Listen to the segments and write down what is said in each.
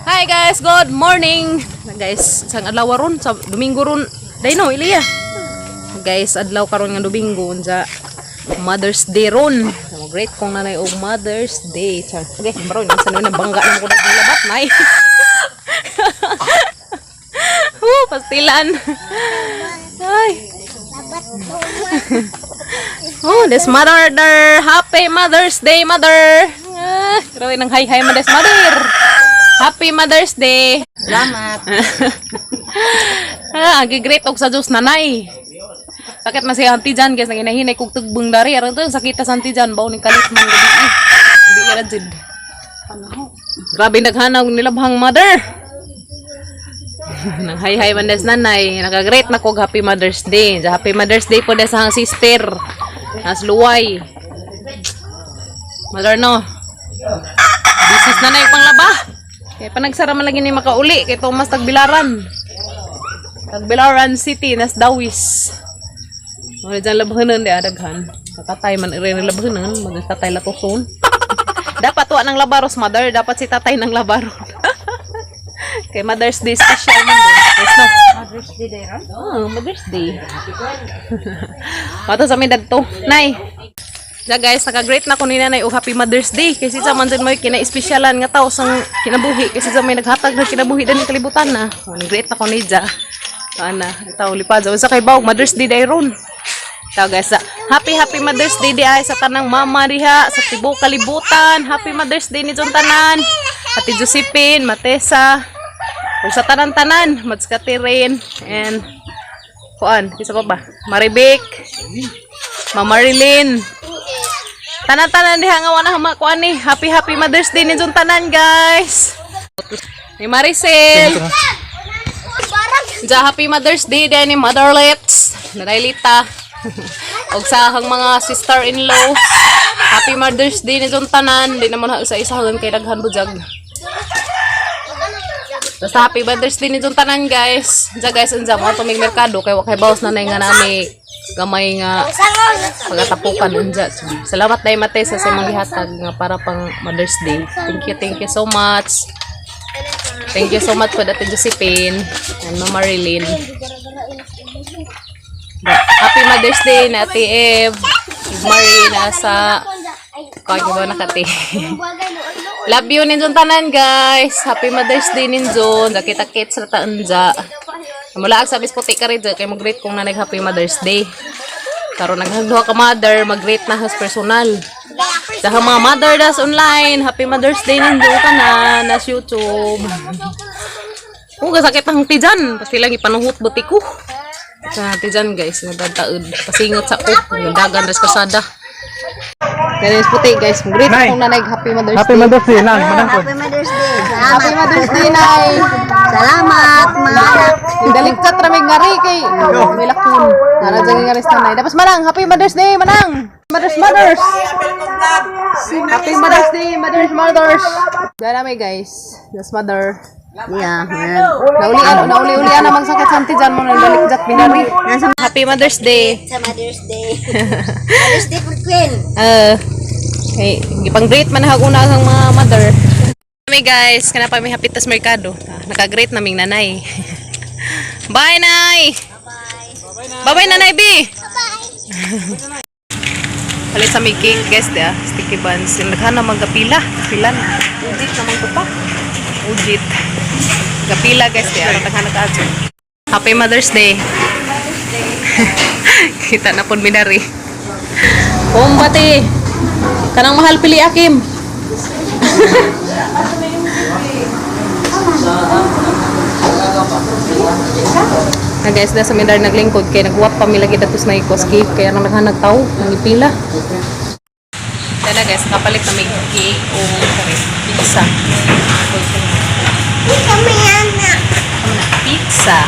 Hi guys, good morning. Guys, sang adlaw ron sa Domingo ron. Dai no, Ilya. Guys, adlaw karon nga Domingo unsa Mother's Day ron. Mo greet kong nanay og Mother's Day. Char. Okay, bro, sa naman bangga na ko na labat nay. Oh, pastilan. Ay. Oh, this mother there. Happy Mother's Day, mother. Ah, grabe nang hi hi Mother's mother. Happy Mother's Day. Salamat. Ah, gi-greet og sa Diyos nanay. Sakit man siya auntie Jan, guys, nanginahinay kog tugbong dari. Aron to sakit sa auntie Jan, bawo ni kalit man gabi. Eh. Gabi ra jud. Grabe naghanaw nilabhang mother. Nang hi hi man des nanay, naka-greet na kog Happy Mother's Day. Happy Mother's Day po des sa hang sister. Nas luway. Mother no. This is nanay panglaba. Kay panagsara man lagi ni makauli kay Thomas Tagbilaran. Tagbilaran City nas Dawis. Wala dyan labhanan di adaghan. Tatay man iri labhanan, magtatay latuson. Dapat wa ng labaros mother, dapat si tatay ng labaron. Kay Mother's Day special man doon. Yes no. Mother's Day day ron? Oh, Mother's Day. Mato sa mi dadto. Nay. Ja guys, naka-greet na ko ni nanay og Happy Mother's Day. Kasi sa man dyan may kina-espesyal nga tao sang kinabuhi. Kasi sa may naghatag ng kinabuhi din kalibutan na. Oh, greet na ko ni Ja. Ana, tao lipad. Sa kay bawg Mother's Day day ron. Tao guys, happy happy Mother's Day di ay sa tanang mama diha sa tibuok kalibutan. Happy Mother's Day ni John tanan. Ate Josephine, Matesa, ug sa tanan-tanan, Mads Catherine, and kuan, isa pa ba? Maribik, Mama Marilyn. Tanan-tanan diha nga wala ma kuan ni. Happy happy Mother's Day ni John tanan, guys. Ni Maricel. Ja, happy Mother's Day din ni Mother Let's. Nanay Lita. Og sa akong mga sister-in-law. Happy Mother's Day ni John tanan. Di naman sa isa kay daghan bujag. Basta happy Mother's Day ni John tanan, guys. Ja guys, unsa mo tumig merkado kay wa kay bawas na nga nami gamay nga pagatapukan unja. Salamat dai mate sa imong gihatag nga para pang Mother's Day. Thank you so much. Thank you so much for Ate Josephine and Mama Marilyn. Happy Mother's Day na Ate Eve. Marie nasa kaya ba nakati. Love you ninjon tanan guys. Happy Mother's Day ninjon. Kita-kits sa taanja. Mula sa bis puti ka rin kay mag-greet kong nanay Happy Mother's Day. Karon naghagduha ka mother, mag-greet na has personal. Sa mga mother das online, Happy Mother's Day ninyo tanan nas YouTube. Oh, gasakit ang tijan. Pasti lang ipanuhot buti ko. Sa tijan guys, nagdadaod. Pasingot sa ko. Dagan res kasada. Ganun puti guys. Greet Nay. kong nanay Happy Mother's Happy Day. Mother's Day, nang, manang po. Happy Mother's Day. Salamat. Happy Mother's Day, Nay. Salamat, mga anak. Dalig chat ramig ngari kay may lakon. Nara dyan nga rin nanay. Tapos manang, Happy Mother's Day, manang. Mother's Mothers. Happy Mother's Day, Mothers Mothers. Diyan namin guys. Yes, mother. Yeah, Naulian, nauli-ulian na magsakit sa dyan mo nagdalik jat binari. Happy Mother's Day. Sa Mother's Day. Mother's Day for Queen. Hey, gipang-greet man na una ang mga mother. Kami guys, kana pa mi hapit tas merkado. Ah, naka-greet naming nanay. Bye, nay. Bye-bye, nanay B. Palit sa may cake guys, di ah. Sticky buns. Yung naghan na magkapila. Pila na. Ujit naman ko pa. Ujit. Kapila guys, di ah. Naghan na kaadto. Happy Mother's Day. Kita na po minari. Kumbati. Kanang mahal pili akim. Na guys, na sa mindar naglingkod kay nagwap pa mi lagi datos na ikos cake kaya nang naghanag tao nangipila. Tala guys, kapalit na may cake o sorry, pizza. Pizza.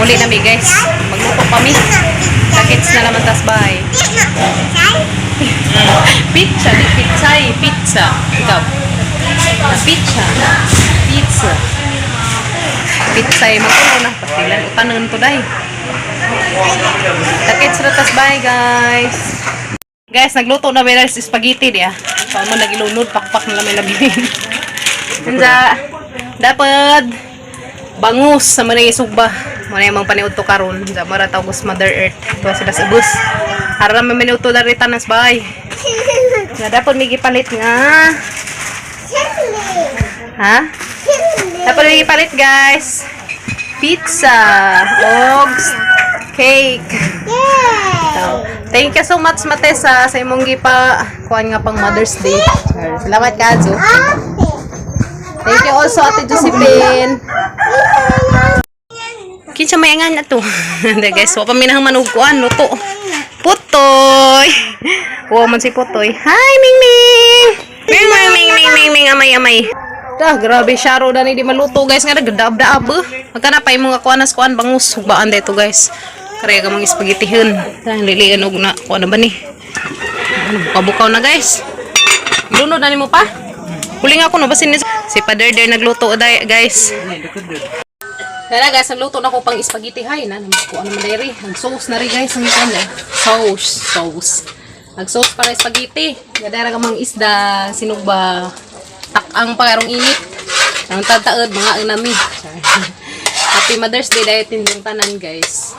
Uli na mi guys. Magluto pa mi. Sakits na naman tas bye. Pizza, di pizza, pizza. Ikaw. Na pizza. Pizza. Pizza ay magtulo na. Pastilan, utanan to day. Sakits na tas bye guys. Guys, nagluto na may spaghetti diya. Pa mo nagilunod, pakpak na lang may labilin. Unsa dapat bangus sa mga sugba. Muna yung mga paniudto karon. Unsa mara tawag sa Mother Earth. Tuwa sila sa bus. Ara may maniudto dari tanas bahay. Nga dapat may gipalit nga. Ha? Dapat may gipalit, guys. Pizza og cake. So, thank you so much, Matesa, sa imong gipa kuan nga pang Mother's Day. Salamat kazo. Thank you also, Ate Josephine. Kinsa may angan na to. Hindi guys, wa pa mi nang manog kuan luto. Putoy. Wow man si Putoy. Hi Ming Ming. Ming Ming Ming Ming Ming Ming amay amay. Dah, grabe syaro dani di maluto guys nga nagdaab-daab. Eh. Magkana pa imong kuan as kuan bangus hugbaan dito guys. Kaya ka mga espagetihon. Dah lilian og na kuan na ba ni? Ano, bukaw-bukaw na guys. Lunod na nimo pa? Huling ako no basin ni si Paderder nagluto day guys. Tara guys, nagluto na ko pang spaghetti hay na ko ano man diri. Ang sauce na ri guys ang kan eh. Sauce, sauce. Nag sauce para spaghetti. Gadara ka mang isda, sinugba. Takang pa karong init. Ang tataod mga nami. Happy Mother's Day dahil tindong tanan guys.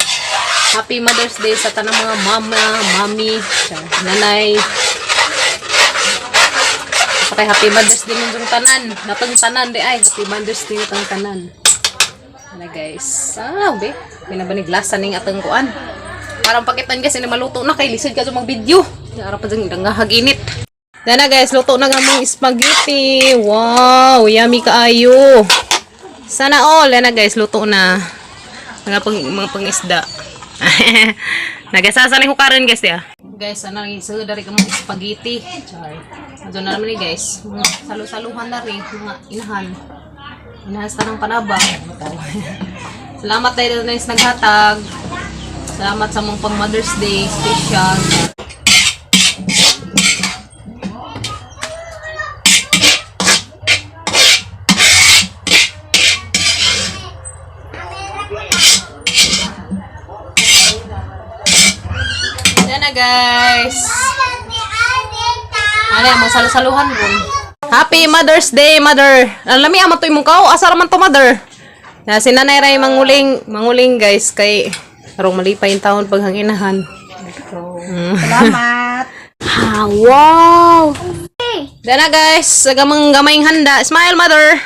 Happy Mother's Day sa tanang mga mama, mami, nanay. Patay Happy Mother's Day nindong tanan. Natong tanan di ay Happy Mother's Day natong tanan. Ano guys? Ah, be. Pinabanig lasa ning atong kuan. Parang pakitan guys, ini maluto na kay lisod ka sa mag-video. Ara pa dyan dangahag init. Dana guys, luto na nga mong spaghetti. Wow, yummy kaayo. Sana all. Dana guys, luto na. Mga pangisda. Nagasasa ni hukaron guys ya. Guys, ana lagi sa dari ka mong spaghetti. Char. Adto na naman ni guys. Mga Salu-saluhan na rin mga inahan. Inahas ta ng panabang. Salamat tayo na naghatag. Salamat sa mong pang Mother's Day special. Yan na guys. Ano yan, mga salu-saluhan ron. Happy Mother's Day, Mother. Alam mi aman to imong kao, asa ra man to mother. Na si Nanay Ray manguling, manguling guys kay karong malipay yung taon paghanginahan. Salamat. Ah, wow. Dana guys, sa gamang gamayng handa. Smile mother.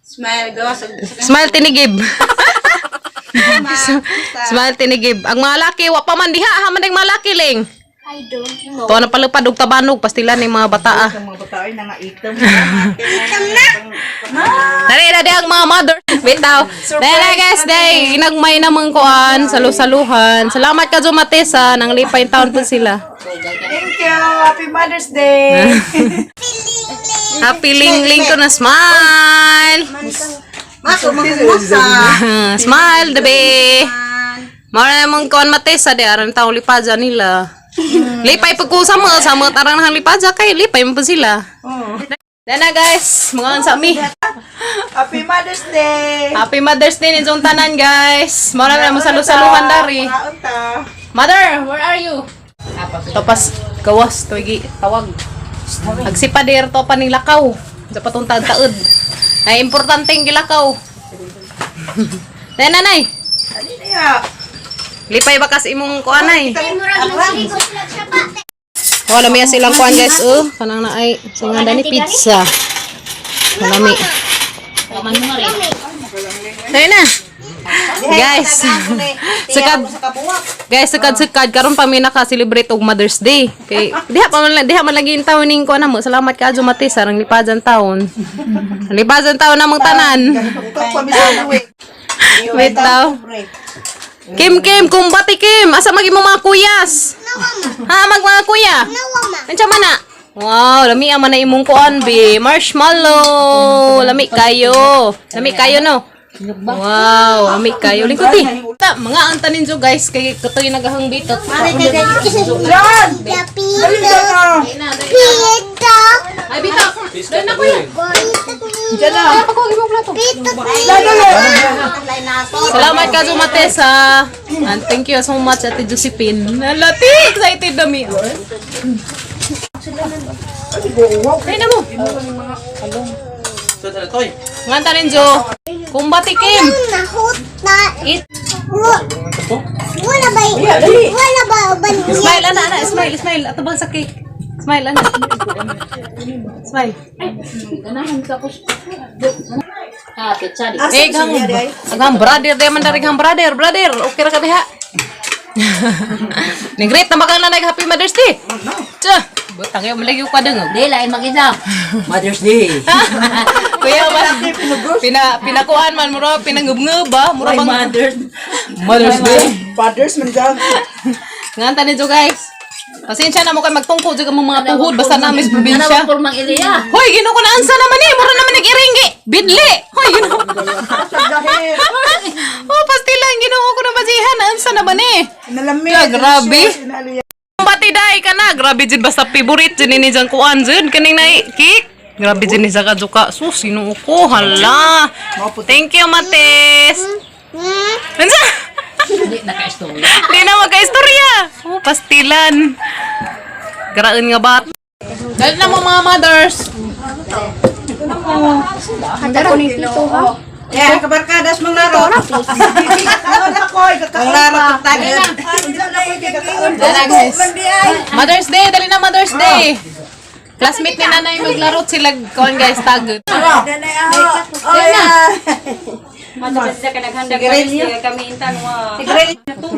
Smile, go. Smile tinigib. Smile tinigib. Ang mga laki wa pa man diha, ha man ding mga laki ling. I don't know. Tuwa na palupad og tabanog pastilan ni mga bata ah. Mga bata ay nangaitom. Dali na di ang mga mother. Bitaw. Dali guys, dali. Ginagmay namang kuan, salu-saluhan. Salamat ka Matesa, nang lipay taon po sila. Thank you. Happy Mother's Day. Happy ling-ling ko na smile. Maso, mahumasa. Smile, dabi. Mara namang kuan Matesa, di aran taong lipaja nila. Lipay pagkusa mo, sa mga tarang nang lipaja kay lipay mo pa sila. Oh. Dana guys, mga unsa mi. Happy Mother's Day. Happy Mother's Day ninyong tanan guys. Mara na mo salu-saluhan dari. Mga unta. Mother, where are you? Topas gawas tuigi tawag. Agsipader to pa ning lakaw. Sa patong taod. Ay importante ang gilakaw. Nay nanay, Ano niya? lipay bakas imong kuanay. Wala may silang kuan guys oh, kanang na ay singa ni pizza. Malami. Tayo na. Guys. Sukad. Guys, sukad-sukad karon pa mi naka-celebrate og Mother's Day. Kay diha pa man lagi yung taon ning kuan mo. Salamat ka Mate sarang lipajan taon. Lipajan taon namang tanan. Ito pa mi sa uwi. Wait daw. Kim Kim, kumbati Kim. Asa magi mo mga kuyas? Ha, mag mga kuya? Ansa man na? Wow, lami man na imong kuan be. Marshmallow. Lami kayo. Lami kayo no. Wow, lami kayo. Lingkod ti. Ta, mga ang tanin jo guys kay katoy nagahang bitot. John! Dali na. Ay bitaw. Dali na kuya. Diyan na. Ay, pagkuha imong plato. Salamat ka Matesa. And thank you so much Ate Josephine. Nalati, excited na mi. Dali na mo. Nganta rin, Jo. Kumbati, Kim. Nahuta. Eat. Wala ba? Wala ba uban niya? Smile, ana, ana. Smile, smile. Ato bang sa cake? Smile, ana. Smile. Eh, gang, gang brother, di man dari gang brother, brother. Okay ra ka diha. Ni-greet na makang nanay, Happy Mother's Day. Tsa, butang kayo malagi ko kadungog. Di, lain mag-isa. Mother's Day. Kuya man, pinakuan man mura pinangubngob ba? Mura bang Mother's Mother's Day. Fathers man dyan. Nganta ninyo, guys. Pasensya na mo kay magtungko jud ang mga tuhod basta namin sa Ano probinsya. bang purmang iliya? Hoy, ginoo ko na ansa naman eh. Mura naman nag-iringi. Bidli. Hoy, ginoo. Oh, pastilan ginoo ko na basihan. Ansa naman eh. Nalamig. Ya, grabe. Pati day ka na. Grabe jud basta favorite jud ni jang kuan jud kaning na cake. Grabe jud ni sa kajuka. Sus, ginoo ko. Hala. Thank you, Mates. Unsa? Hindi, naka-istorya. Di na magka-istorya. Oh, pastilan. Garaan nga bat. Dali na mo, mga mothers. Yeah, kabarkadas mong laro. Ang laro tagod. Dali na, guys. Mother's Day, dali na Mother's Day. Classmate ni nanay maglaro sila kuan, guys, tagod.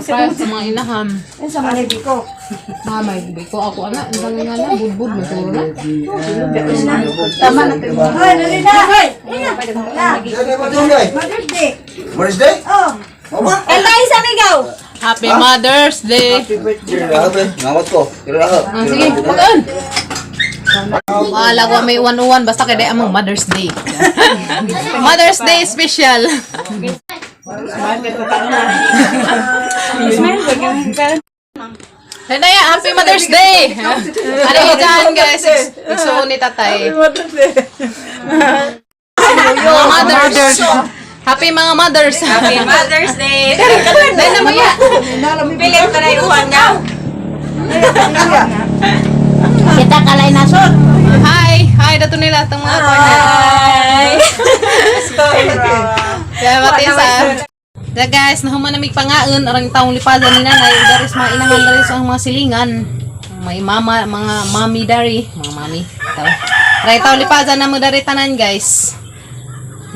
Surprise sa mga inahan. Sa mga biko. Mama, biko ako ana, ang nga na budbud maturo na. Tama na tayo. Hoy, dali na. Hoy. Mother's Day. Mother's Day? Oh. Mama? Happy Mother's Day. Ngawat ko. Ah, sige, magaan. Wala ko may uwan-uwan basta kay day among Mother's Day. Mother's Day special. Nanaya, Happy Mother's Day! Ano yun dyan, guys? Igsuon ni tatay. Mother's Day. Mga mothers. Happy mga mothers. Happy Mother's Day! Dahil na mo ya. Pilit pa na iuhan niya. Kita kalay na sod. Hi! Hi, dato nila itong mga partner. Hi! Kaya matisa. Kaya guys, nahuman na mig pangaon arang taong lipadan ni nanay daris mga inahan daris ang mga silingan. May mama, mga mami dari, mga mami. Tao. Aray taong lipadan na mo dari tanan, guys.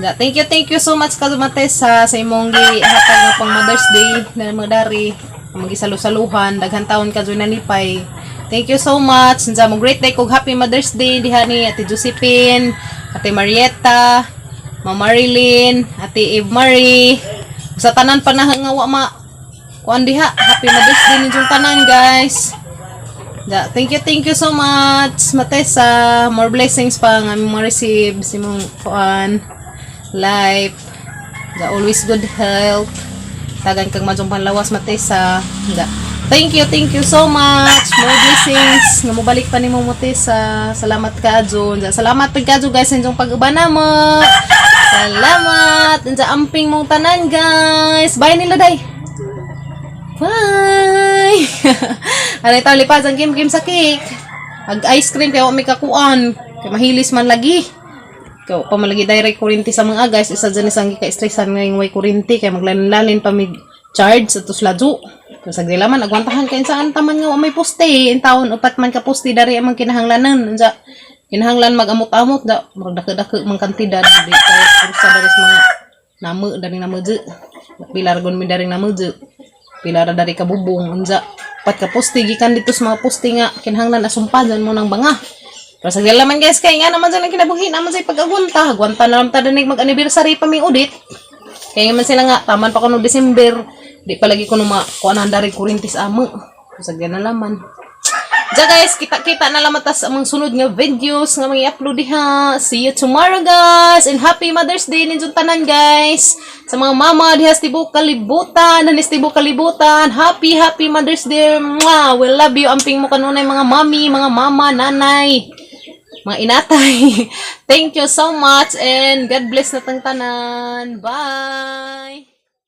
Da, thank you so much kazumates sa imong gihatag nga pang Mother's Day na mga dari magisalu-saluhan daghan taon ka jud nalipay. Thank you so much. Unsa mo great day kog Happy Mother's Day diha ni Ate Josephine, Ate Marietta, Mama Marilyn, Ate Eve Marie. Sa tanan pa na nga wa ma kuan diha. Happy Mother's Day ninyong tanan, guys. Da, thank you so much, Matesa. More blessings pa nga aming ma-receive sa imong kuan life. Da, always good health. Tagan kag majong panlawas, Matesa. Da. Thank you so much. More blessings nga mobalik pa nimo, Matesa. Salamat kaadyo. Da, salamat pud kaadyo, guys, sa inyong pag-uban namo. Salamat. Unsa amping mong tanan, guys. Bye nila day. Bye! Ano ito, lipas ang kim kim sa cake. Ag ice cream kaya wa may kakuan. Kay mahilis man lagi. Kaya pa malagi direct kuryente sa mga guys. Isa dyan isang gika-stressan ngayong way kuryente. Kaya maglalin-lalin pa may charge sa tusladyo. Kaya sa man, agwantahan kayo saan taman nga wa may poste. In taon, upat man ka poste, dari amang kinahanglanan. Unsa, kinahanglan mag-amot-amot. Da, murag dako-dako mang kantidad. Di kaya pursa dari sa mga namo, dari namo dyan. Pila ra gun mi dari namo dyan. Pila ra dari kabubong unsa pat ka poste gikan dito sa mga poste nga kinahanglan asumpadan mo ng banga. Pero sa man, guys, kay nga naman sa nang kinabuhi naman sa pag-agwanta agwanta na lang ta dinig mag anniversary pa mi udit kay nga man sila nga taman pa kuno December di pa lagi kuno makuan dari kuryente sa amo. Pero sa na laman. Ja guys, kita-kita na lang matas among sunod nga videos nga mga i-upload diha. See you tomorrow, guys. And happy Mother's Day ninyong tanan, guys. Sa mga mama diha sa tibok kalibutan, nanis tibok kalibutan. Happy happy Mother's Day. Mwah! We love you. Amping mo kanunay mga mami, mga mama, nanay, mga inatay. Thank you so much and God bless na tang tanan. Bye.